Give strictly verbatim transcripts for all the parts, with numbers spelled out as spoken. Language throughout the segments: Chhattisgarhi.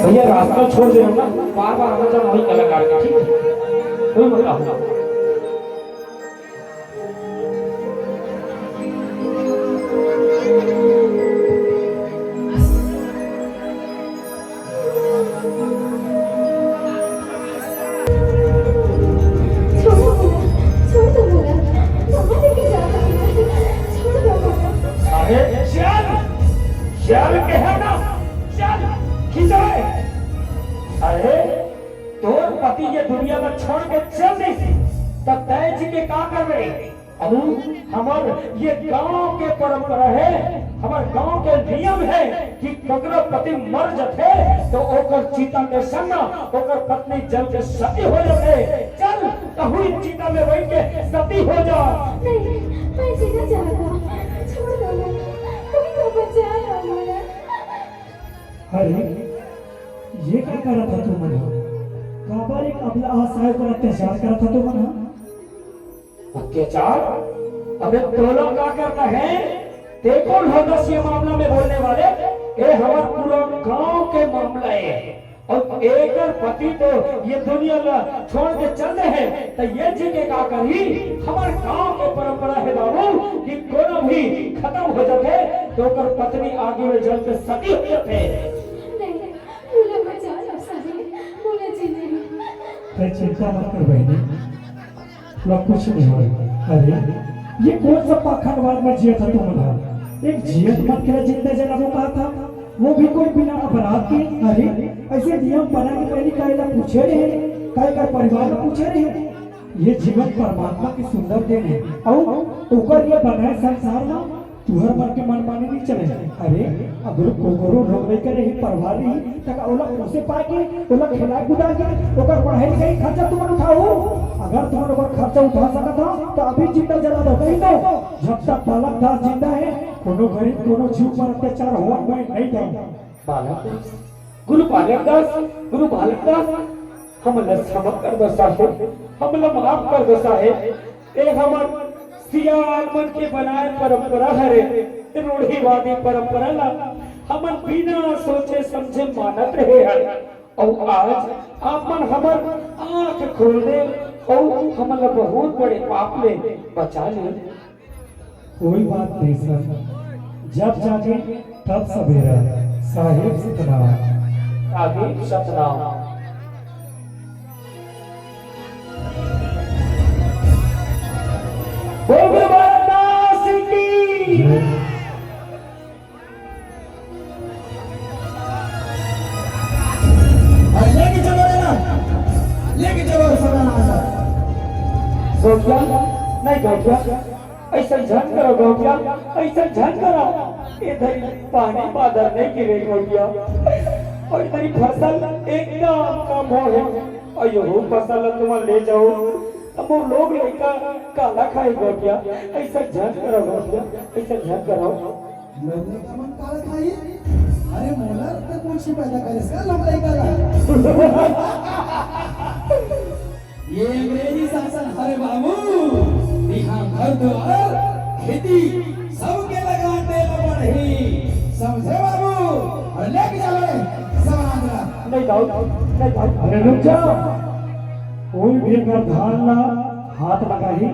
भैया, रास्ता छोड़ दे ना, बार बार आना जाना वही कलाकार के, ठीक है? कोई मत आओ। छोड़ दो मुन्ना, छोड़ दो मुन्ना, कहाँ लेके जा रहा है? छोड़ दो मुन्ना। अरे चल, चल कहे ना, चल, खींच रे। अरे, तोर पति ये दुनिया ला छोड़ के चल दिस, त तैं जी के का करबे? अउ हमर ये गांव के परंपरा हे, हमर गांव के नियम हे कि ककरो पति मर जथे त ओकर चिता के संग ओकर पत्नी जल के सती हो जथे। चल, तहूँ चिता में बइठ के सती हो जा। नहीं, मैं जीना चाहता हूँ। छोड़ दो मुझे, कोई तो बचा लो मुझे। अरे, ये का करत ह तुमन ह? काबर एक अबला असहाय पर अत्याचार करत ह तुमन ह? अत्याचार? अबे तोला का करना हे? ते कोन होतस ये मामला में बोलने वाले? ए हमर पूरा गांव के मामला हे। अउ एकर पति तो ये दुनिया ला छोड़ के चल दे हे, त ये जी के का करही? हमर गांव के परंपरा हे बाबू कि कोनो भी खतम हो जाथे त ओकर पत्नी आगी में जल के सती हो जाथे। नहीं, मुझे बचा लो साहब, मुझे जीने दो। तैं चिंता मत कर बहिनी, तोला कुछ नहीं होय। अरे, ये कोन सा पाखंडवाद में जियत ह तुमन ह? एक जियत मनखे ला जिंदा जलाबो कहत ह, वो भी कोई बिना अपराध के। अरे, अइसे नियम बना के पहिली का एला पूछे रहे, का एकर परिवार ला पूछे रहे? ये जीवन परमात्मा के सुंदर देन हे, अउ ओकर ये बनाए संसार म तुहर मन के मनमानी नइ चले। अरे, अगर कोकरो लोग लइका रही, परिवार रही, त का ओला पोसे पाए के, ओला खिलाए कुदाए के, ओकर पढ़ाई लिखाई खर्चा तुमन उठाहू? अगर तुमन ओकर खर्चा उठा सकत हव, त अभी जिंदा जला दो, नहीं तो जब तक बालक दास जिंदा हे, कोनो गरीब, कोनो जीव पर अत्याचार होवन मैं नहीं दंव। बालक दास, गुरु बालक दास, गुरु बालक दास, हमला क्षमा कर दो साहेब, हमला माफ कर दो साहेब। ए हमर सियान मन के बनाए परंपरा हरे, रूढ़िवादी परंपरा ला हमन बिना सोचे समझे मानत रहे हन। अउ आज आप मन हमर आँख खोल दे अउ हमन ला बहुत बड़े पाप ले बचा ले। कोई बात नहीं सर, जब जागे तब सवेरा। साहेब सतनाम। साहेब सतनाम। बोल गुरु बालक दास की। अउ लेके चलो रे ना, लेके चलो सदा। गौटिया, नहीं गौटिया, अइसन झन करो गौटिया, अइसन झन करो। ए दरी पानी बादर नहीं गिरे गौटिया, अउ ए दरी फसल एकदम कम होहे। अउ यहू फसल ला तुमन ले जाओ, त मोर लोग लइका काला खाही गौटिया, अइसन झन करो गौटिया, अइसन झन करो। लोग लइका मन काला खाही? अरे मोला त कुछ ही पैदा करे से लोग लइका ला। ये अंग्रेजी शासन हरे बाबू, इहाँ घर दुआर, खेती, सबके लगान दे ला पड़ही। समझे बाबू? अउ लेके जावे समाज ला। नहीं जाओ, नहीं जाओ। अरे रुक जा, कोई भी अगर धान ला हाथ लगाही,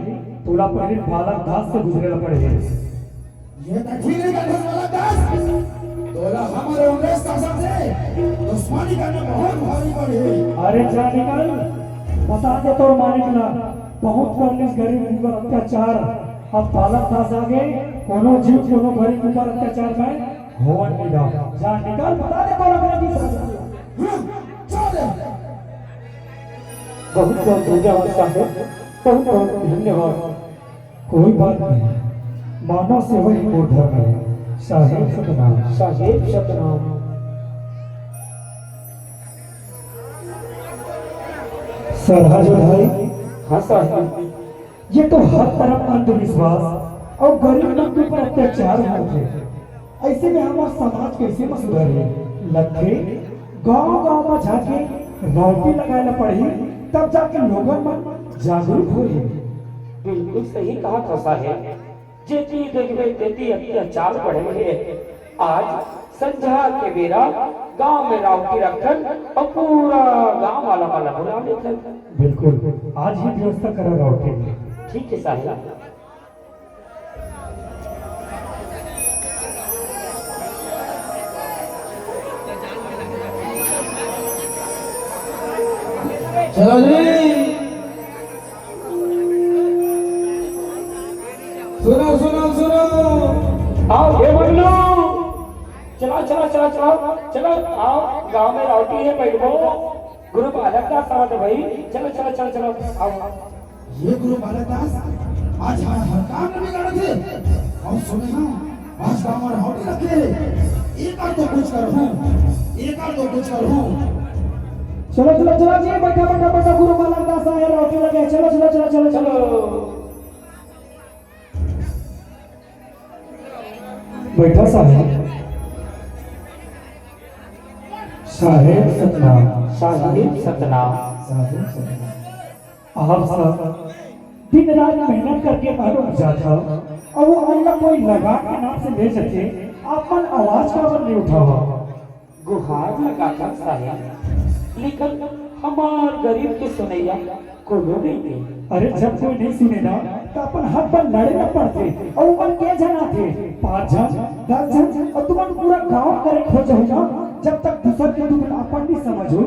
तोला पहले बालक दास से गुजरे ला पड़ही। ये तो ठीक नहीं करते बालक दास। तोला हमर अंग्रेज शासन से दुश्मनी करना बहुत भारी पड़ही। अरे जा निकल, बता दे तोर मालिक ला, बहुत कर लिस गरीब ऊपर अत्याचार। अब बालक दास आगे कोनो जीव कोनो गरीब ऊपर अत्याचार मैं होवन नहीं दंव। जा निकल, बता दे तोर अंग्रेजी शासन ला। हम्म, चल। बहुत बहुत धन्यवाद साहेब, बहुत बहुत धन्यवाद। कोई बात नहीं, मानव सेवा ही मोर धर्म हे। साहेब सतनाम। साहेब सतनाम। सरहज भाई। हाँ साहेब। ये तो हर तरफ अंधविश्वास अउ गरीब मन के ऊपर अत्याचार होत हे। अइसे में हमर समाज कइसे म सुधरही? लगथे गांव-गांव म जाके रौटी लगाए ला पड़ही, तब जाके लोगन मन जागरूक होही। बिल्कुल सही कहत हस साहेब, जेती देखबे तेती अत्याचार बढ़े हे। आज संझा के बेरा गांव में राउटी रखथन अउ पूरा गांव वाला मन ला बुला लेथन। बिल्कुल, आज ही व्यवस्था करा राउटी। ठीक है साहब। चलो जी, सुनो, सुनो, सुनो। आओ, हे बबलू। चला, चला, चला, चला, चला, आओ, गांव में राउटी है, बैठो। गुरु बालक दास आवत है भाई, चला, चला, चला, चला, आओ। ये गुरु बालक दास आज हर, हर काम में बिगाड़त हे। अउ सुने हंव, आज गांव में राउटी रखे हे। एकर तो कुछ करहूं, एकर तो कुछ करहूं। चलो, चलो, चलो जी, बैठा, बैठा, बैठा, गुरु बालक दास आए, राउटी लगे। चलो, चलो, चलो, चलो, चलो। बैठा साहेब। साहेब सतनाम। साहेब सतनाम। साहेब सतनाम। आप सब दिन रात मेहनत करके अन्न उपजाथव, अउ वो अन्न ला कोई लगा के नाम से ले जथे, आप मन आवाज काबर नइ उठावव? गुहार लगाथन साहेब, लेकिन हमार गरीब के सुनइया कोनो नइ हे। अरे, जब कोई नइ सुने ना, त अपन हक बर लड़े ला पड़थे। अउ ओमन के झन आथे, पांच झन, दस झन, अउ तुमन पूरा गांव करे खोजहू ना, जब तक दूसर के दुख ला अपन नइ समझहू,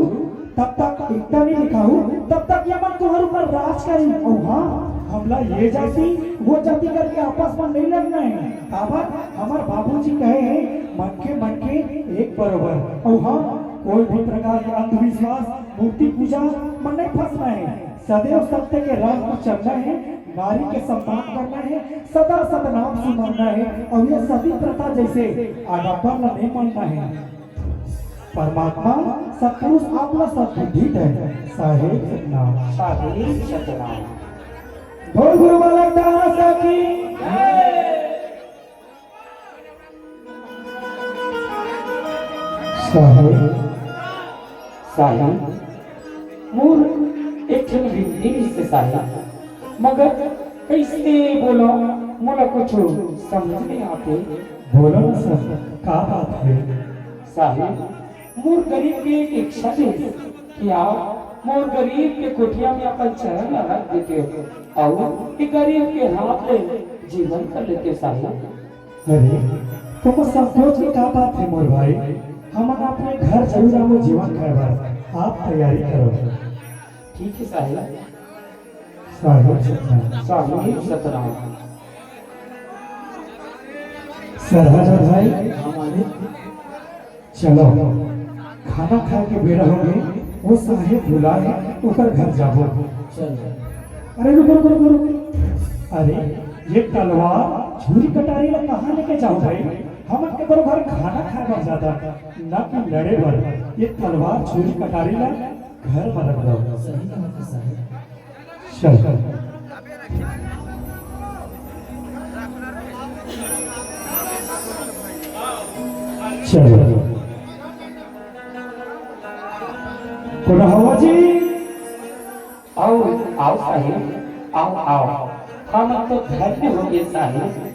तब तक एकता नइ दिखाहू, तब तक ये मन तुंहर ऊपर राज करही। अउ हां, हमला ये जाति, वो जाति करके आपस में नइ लड़ना हे। काबर? हमर बाबूजी कहे हे, "मन के, मन के एक बरोबर।" अउ हां, कोई भी प्रकार के अंधविश्वास, मूर्ति पूजा में नइ फंसना हे। सदैव सत्य के राह में चलना हे, नारी के सम्मान करना हे, सदा सतनाम सुमरना हे, अउ ये सती प्रथा जइसे आडंबर ला नइ मानना हे। परमात्मा सतपुरुष आपला सद्बुद्धि दे। साहेब सतनाम। साहेब सतनाम। बोल गुरु बालक दास की। साहेब। साहेब, मोर एक ठन विनती रिहिसे साहेब, मगर कइसे बोलंव, मोला कुछु समझ नइ आत हे। बोलो ना सर, का बात हे? साहेब, मोर गरीब के एक इच्छा हे कि आप मोर गरीब के कुटिया में अपन चरण ला रख देतेव अउ ए गरीब के हाथ ले जीवन कर लेतेव साहेब। अरे, तुमन संकोच के का बात हे मोर भाई? हमन अपने घर जरूर आबो जीवन खाए बर, आप तैयारी करो। ठीक हे साहेब। साहेब सतनाम। साहेब सतनाम। सरहज भाई। हाँ मालिक। चलो, खाना खाए के बेरा होगे, वो साहेब बुलाए हे, ओकर घर जाबो। चल। अरे रुको, रुको, रुको, रुको। अरे, ये तलवार, छुरी, कटारी ला कहाँ लेके जाओ भाई? हमन के बरोबर खाना खाए बर जाथन, न कि लड़े बर। ये तलवार, छुरी, कटारी ला घर में रख दो। सही कहा था साहेब। चल। चलो। कोनो हवा जी? आओ, आओ साहेब, आओ, आओ। हमन तो धन्य होगे साहेब,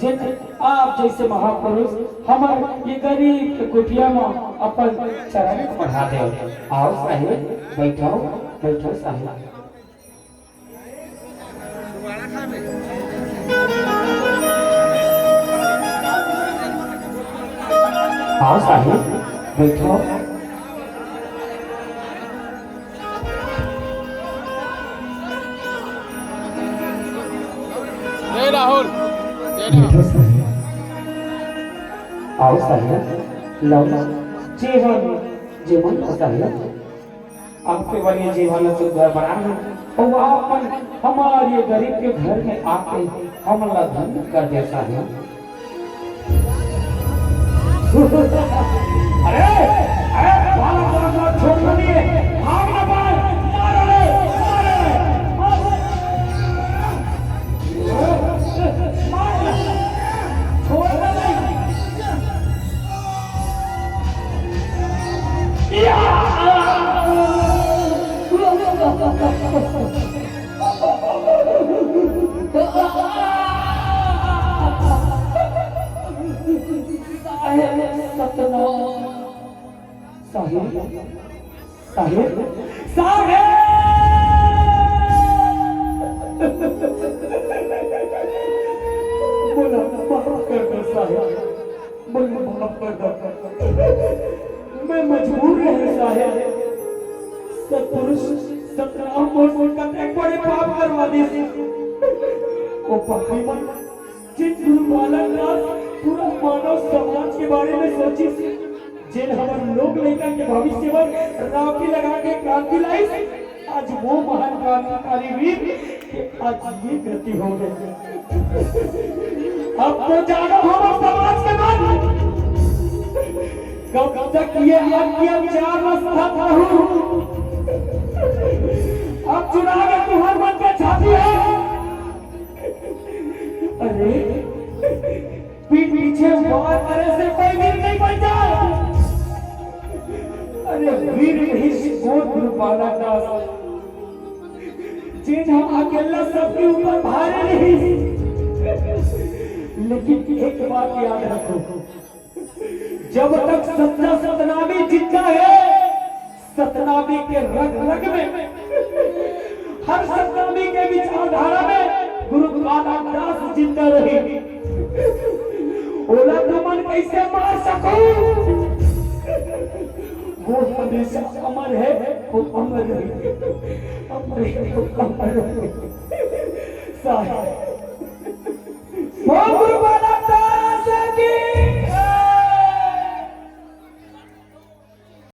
जेन आप जइसे महापुरुष हमर ये गरीब के कुटिया म अपन चरण बढ़ा देव। आओ साहेब, बैठो, बैठो साहेब। आओ साहेब, बैठो। जय राहुल, जय राहुल। बैठो साहेब। आओ साहेब, लो, जेवन, जेवन लो साहेब। आपके बर ये जीवन सुंदर बना है, और आपन हमारे गरीब के घर में आके हमला धन्य कर दे साहेब। अरे, अरे, बालक, बालक, बालक, छोड़ दो ये, भाग ना पाए, मारो रे, मारो रे, मारो रे, मारो रे, छोड़ दो नहीं। साहेब, साहेब, साहेब, मोला माफ कर दो साहेब, मोला माफ कर दो। मैं मजबूर रहे साहेब। सतपुरुष सतराम मोर से कतेक बड़े पाप करवा दिस। ओ पापी मन, जेन गुरु बालक दास पूरा मानव समाज के बारे में सोचिस, जेन हमर लोक लइका के भविष्य बर रापी लगा के क्रांति लाइस, आज वो महान क्रांतिकारी वीर के आज ये गति हो गई। अब तो जानो हमर समाज के मन, कब तक ये अत्याचार में सतत रहू? अब चुरा के तुहर मन के छाती है। अरे, पीठ पीछे वार करे से कोई वीर नहीं बनता। अरे, वीर रहिस वो गुरु बालक दास, जेन ह अकेला सबके ऊपर भारी रहिस। लेकिन एक बात याद रखो, जब तक सच्चा सतनामी जिंदा है, सतनामी के रग रग में, हर सतनामी के विचारधारा में गुरु बालक दास जिंदा रही। ओला तुमन कैसे मार सको? वो हमेशा अमर है, वो अमर रही, अमर है, वो अमर रही। साहेब, वो